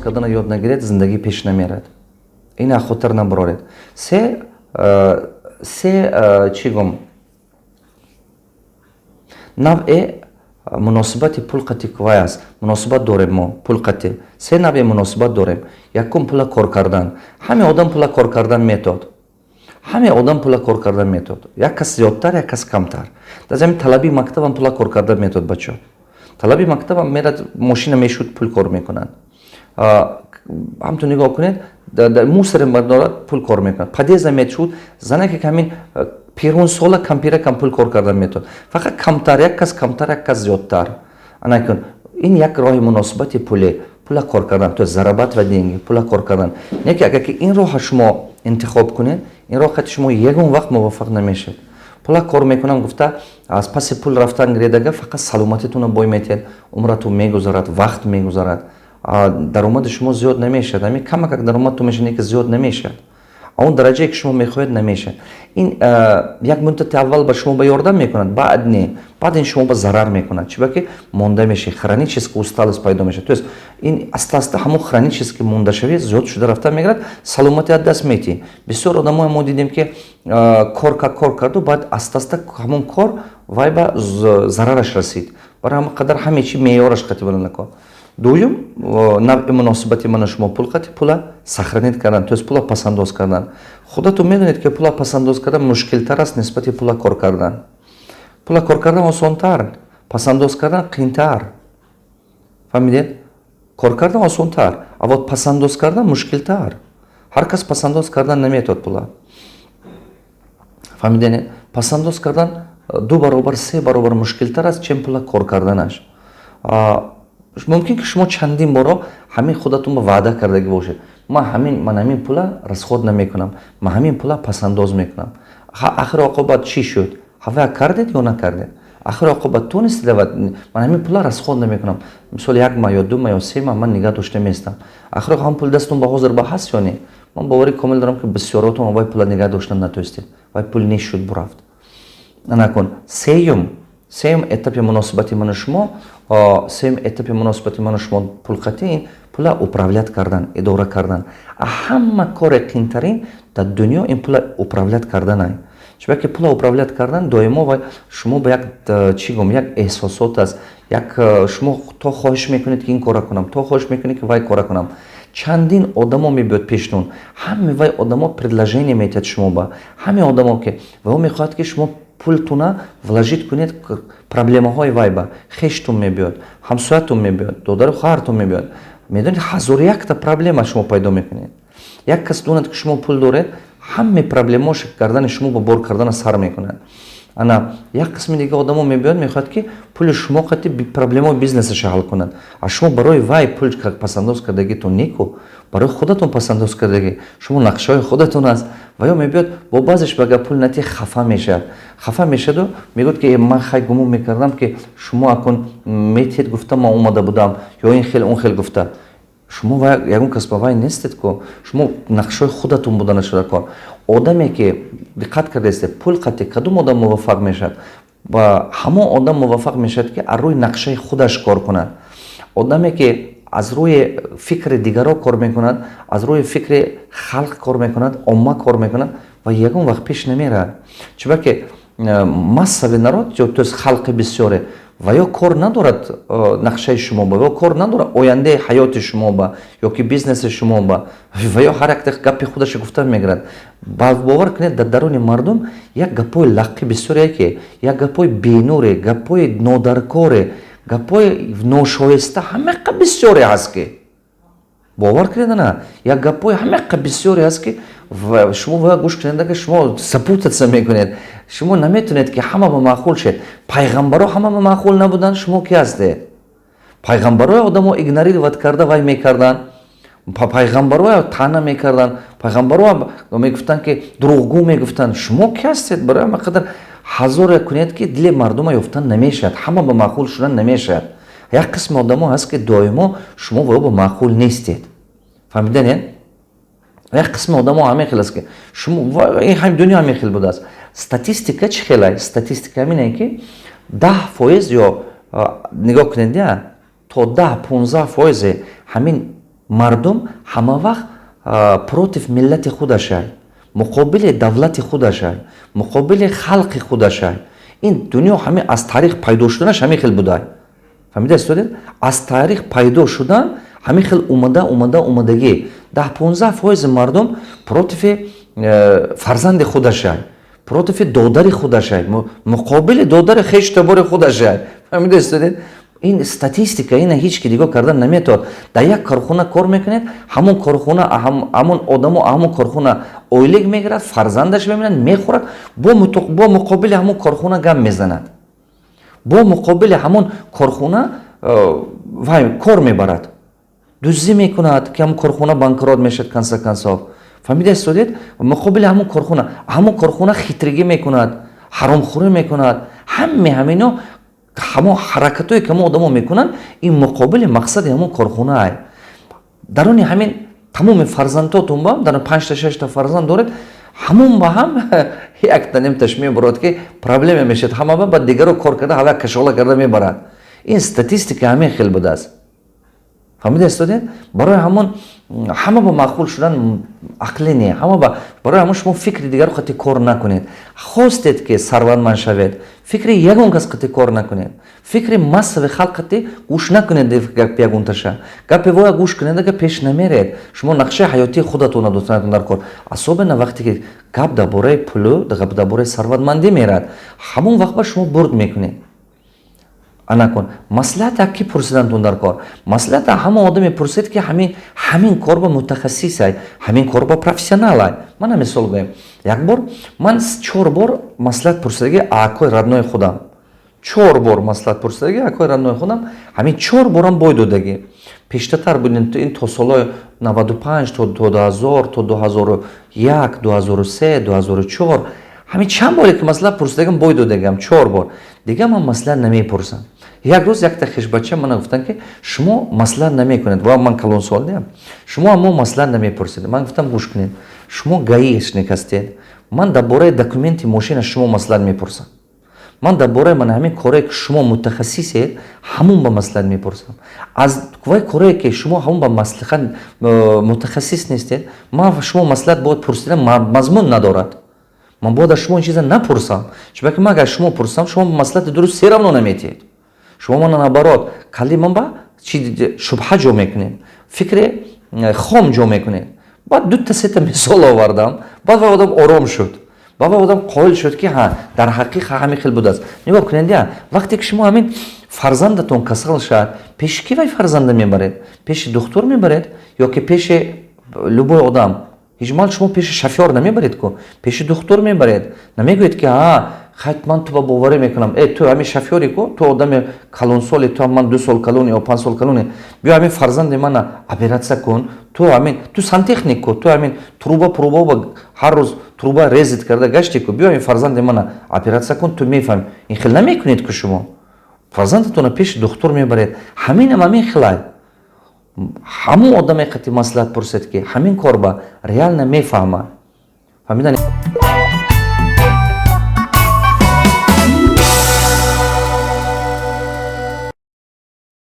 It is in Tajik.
кардана ёд нагиред, зиндагӣ пеш намерад. Ина хотир набароред. Се, чӣ гум, навъе муносибати пул қати кувай аст. Муносибат дорем мо пул қати. Се навъе муносибат дорем. Якум, пула кор кардан. Ҳаме одам пула кор кардан метод, ҳаме одам пула кор кардан метод, як кас зиёдтар, як кас камтар. Дар замин талаби мактабам пула кор кардан метод. Бачо, талаби мактабам мерад, мошина мешуд, пул кор мекунанд. Ҳамту нигоҳ кунед, мусоре бардорад, пул кор мекунад. Подъезда мешуд, занаке ки ҳамин пирунсола, кампиракам пул кор кардан метавонад, фақат камтар, як кас камтар, як кас зиёдтар. Анакун, ин як роҳи муносибати пуле, пула кор кардан, то есть зарабатывать деньги, пула кор кардан. Не ки агар ки ин роҳа шумо интихоб кунед, ин роҳ қати шумо ягон вақт муваффақ намешавед. Пула кор мекунам гуфта, аз паси пул рафтан гиредага, фақат саломатитонро бой метиҳед, умратон мегузарад, вақт мегузарад, даромади шумо зиёд намешавад. Ҳамин камакак даромадтон мешавад, не ки зиёд намешавад, он дараҷае ки шумо мехоҳед, намешавад. Ин як муддати аввал ба шумо ба ёрдам мекунад, баъд не, баъд ин шумо ба зарар мекунад. Чиба ки монда мешавед, хронический усталость пайдо мешавад, то есть ин аста аста ҳамон хронический мондашавӣ зиёд шуда рафта мегирад, саломатӣ аз даст метиҳӣ. Бисёр одамое мо дидем, ки кор карду, баъд аста аста ҳамон кор вай ба зарараш расид. Барои ҳамон қадар ҳаме чи меъёраш қати кор. Дуюм навъи муносибати ману шумо пул қати, пула сохранить кардан, то есть пула пасандоз кардан. Худатон медонед, ки пула пасандоз кардан мушкилтар аст нисбати пула кор кардан. Пула кор кардан осонтар, пасандоз кардан қиинтар. Фаҳмидед? Кор кардан осонтар, а вот пасандоз кардан мушкилтар. Ҳар кас пасандоз кардан наметавад пула. Фаҳмидед? Пасандоз кардан ду баробар, се баробар мушкилтар аст, чем пула кор карданаш. Мумкин ки шумо чандин боро ҳамин худатон ба ваъда кардагӣ бошед: ман ҳамин, ман ҳамин пула расход намекунам, ман ҳамин пула пасандоз мекунам. Ахири оқибат чӣ шуд? Ҳавая кардед ё накардед? Ахири оқибат тонистед? Ман ҳамин пула расход намекунам, мисол, як маҳ ё 2 маҳ ё 3 маҳ ман нигаҳ дошта местам. Ахири ҳам пул дастон ба ҳозир ба ҳаст ё не? Ман боварӣ комил дорам, ки бисёротон вай пула нигаҳ доштан натонистед, вай пул нешуд, бурафт. Накун. Сеюм этапи муносибати ману шумо, сеюм этапи муносибати ману шумо пулқати, ин пула управлять кардан, идора кардан. Ҳама кори қиинтарин дар дунё ин пула управлять карданай. Чунки пула управлять кардан доимо вай шумо ба як, чӣ гум, як эҳсосот аст. Як шумо то хоҳиш мекунед, ки ин кора кунам, то хоҳиш мекунед, ки вай кора кунам. Чандин одамо мебиёд пештон, ҳаме вай одамо предложение метиҳад шумо ба, ҳаме одамо ки вао мехоҳад, ки шумо пултуна вложить кунед проблемаҳои вай ба. Хештун мебиёд, ҳамсоятун мебиёд, додару хоҳартун мебиёд. Медонед, ҳазору якта проблема шумо пайдо мекунед. Як кас донад, ки шумо пул доред, ҳаме проблемаош гардани шумо ба бор кардана сар мекунад. Ана як қисми дига одамо мебиёд, мехоҳад, ки пули шумо қати проблемаи бизнесаша ҳал кунад. А шумо барои вай пул пасандоз кардагитон неку, барои худатон пасандоз кардагӣ, шумо нақшаҳои худатон аст. Ва ё мебиёд, бо баъзеш ба гап пул натӣ, хафа мешавад. Хафа мешаваду мегӯяд, ки ман хай гумон мекардам, ки шумо акун метиҳед, гуфта ман омада будам, ё ин хел, он хел гуфта. Шумо ягон кас ба вай нестед ку, шумо нақшаҳои худатон буда нашуда кор. Одаме ки, диққат кардаистед, пул қати кадом одам муваффақ мешавад? Ва ҳамон одам муваффақ мешавад, ки аз рӯи нақшаи худаш кор кунад. Одаме ки аз рӯи фикри дигаро кор мекунад, аз рӯи фикри халқ кор мекунад, омма кор мекунад ва ягон вақт пеш намерад. Чунки массовый народ, то есть халқи бисёре, ва ё кор надорад нақшаи шумо ба, ё кор надорад ояндаи ҳаёти шумо ба ё ки бизнеси шумо ба, ва ё ҳар якта гапи худаша гуфта мегирад. Бовар кунед, дар даруни мардум як гапҳои лаққи бисёре, ки як гапҳои бенуре, гапҳои нодаркоре, гапҳои ношоиста ҳамақа бисёре ҳаст, ки бовар кунед, на, як гапҳои ҳамақа бисёре ҳаст, ки шумо бояд гӯш кунед. Агар шумо запутаться мекунед, шумо наметавонед, ки ҳама ба маъқул шед. Пайғамбаро ҳама ба маъқул набуданд, шумо ки ҳастед? Пайғамбарои одамо игнорировать карда вай мекарданд, пайғамбароя таъна мекарданд, пайғамбаро мегуфтанд, ки дурӯғгӯ мегуфтанд. Шумо ки ҳастед? Барои ҳама қадар ҳазоре кунед, ки дили мардума ёфтан намешавад, ҳама ба маъқул шудан намешавад. Як қисми одамо ҳаст, ки доимо шумо ва ё ба маъқул нестед. Фаҳмиданед? Як қисми одамо ҳамин хел аст, ки шумо ин дунё ҳамин хел будааст. Статистика чӣ хелай? Статистика ҳамине, ки 10% ё, нигоҳ кунед, я то 10-15 фоизи ҳамин Мардум ҳама вақт против миллати худашай, муқобили давлати худашай, муқобили халқи худашай. Ин дунё ҳамин аз таърих пайдо шуданаш ҳамин хел будай. Фаҳмида истодед? Аз таърих пайдо шудан ҳамин хел омада, омада, омадагӣ. 10-15 фоизи мардум против фарзанди худашай, против додари худашай, муқобили додари хештабори худашай. Фаҳмида истодед? Ин статистика, ина ҳеҷ ки дигоҳ кардан наметавад. Дар як корхона кор мекунед, ҳамон корхона, ҳамон одамо ҳамон корхона ойлик мегирад, фарзандаш мебинад, мехӯрад, бо муқобили ҳамон корхона гап мезанад, бо муқобили ҳамон корхона вай кор мебарад, дуздӣ мекунад, ки ҳамон корхона банкрот мешавад, конце концов. Фаҳмида истодед? Муқобили ҳамон корхона хитригӣ мекунад, ҳаромхӯрӣ мекунад. Ҳаме ҳамино, ҳамон ҳаракатое ки ҳамон одамо мекунанд, ин муқобили мақсади ҳамон корхонаай. Даруни ҳамин тамоми фарзандотон ба дар панҷта, шашта фарзанд доред, ҳамон ба ҳам якта немташ мебурад, ки проблема мешавад ҳама ба дигаро кор карда, ҳава кашола карда мебарад. Ин статистика ҳамин хел будааст. Фаҳмида истодед? Барои ҳамон ҳама ба маъқул шудан ақле не, ҳама ба. Барои ҳамон шумо фикри дигарро қати кор накунед. Хостед, ки сарватманд шавед, фикри ягон кас қати кор накунед, фикри массави халқ қати гӯш накунед. Гапи ягонташа, гапи воя гӯш кунед, ага пеш намеред. Шумо нақшаи ҳаётии худатона донатон дар кор, особенно вақте ки гап дар бораи пулу, гап дар бораи сарватмандӣ мерад, ҳамон вақт ба шумо бурд мекунед. Анакун, маслиҳата ки пурсидантун дар кор? Маслиҳата ҳама одаме пурсед, ки ҳамин кор ба мутахассисай, ҳамин кор ба профессионалай. Мана, мисол гӯем, як бор ман чор бор маслиҳат пурсидаги акои родной худам, чор бор маслиҳат пурсидаги акои родной худам, ҳамин чор борам бой додагӣ. Пештатар будин, ин то солҳои 95, то 2000, то 2001, 2003, 2004, ҳамин чанд боре ки маслиҳат пурсидагам, бой додагам чор бор. Дига ман маслиҳат намепурсам. Як рӯз якта хешбача мана гуфтанд, ки шумо маслиҳат намекунед ва ман калонсол диям, шумо аммо маслиҳат намепурсед. Ман гуфтам: «Гӯш кунед, шумо гаишник ҳастед, ман дар бораи документи мошина шумо маслиҳат мепурсам? Ман дар бораи ман ҳамин корое, ки шумо мутахассисед, ҳамун ба маслиҳат мепурсам. Аз вай корое, ки шумо ҳамун ба маслиҳат мутахассис нестед, ман шумо маслиҳат бояд пурсидан мазмун надорад. Ман бояд аз шумо ин чиза напурсам, чунки ман агар шумо пурсам, шумо маслиҳати дуруст всё равно наметиҳед. Шумо мана, наоборот, калли ман ба шубҳа ҷо мекунед, фикри хом ҷо мекунед». Баъд дута, сета мисол овардам, баъд вай одам ором шуд, баъд вай одам қоил шуд, ки ҳа, дар ҳақиқа ҳамин хел будааст. Нигоҳ кунед, я вақте ки шумо ҳамин фарзандатон касал шавад, пеши ки вай фарзанда мебаред? Пеши духтур мебаред ё ки пеши любой одам? Ҳеҷ мал шумо пеши шофёр намебаред ку, пеши духтур мебаред. Намегӯед, ки ҳа, хайт, ман ту ба боварӣ мекунам, э, ту ҳамин шофёре ку, ту одами калонсоле, ту ман 2 сол калони ё 5 сол калони, биё, ҳамин фарзанди мана оператсия кун, ту ҳамин, ту сантехник ку, ту ҳамин труба пруба ба ҳар рӯз труба резать карда гашти ку, биё, ҳамин фарзанди мана оператсия кун, ту мефаҳми. Ин хел намекунед ку, шумо фарзандатонро пеши духтур мебаред. Ҳаминам ҳамин хелай, ҳамон одаме қати маслиҳат пурсед, ки ҳамин кор ба реально мефаҳмад. Фаҳмидани?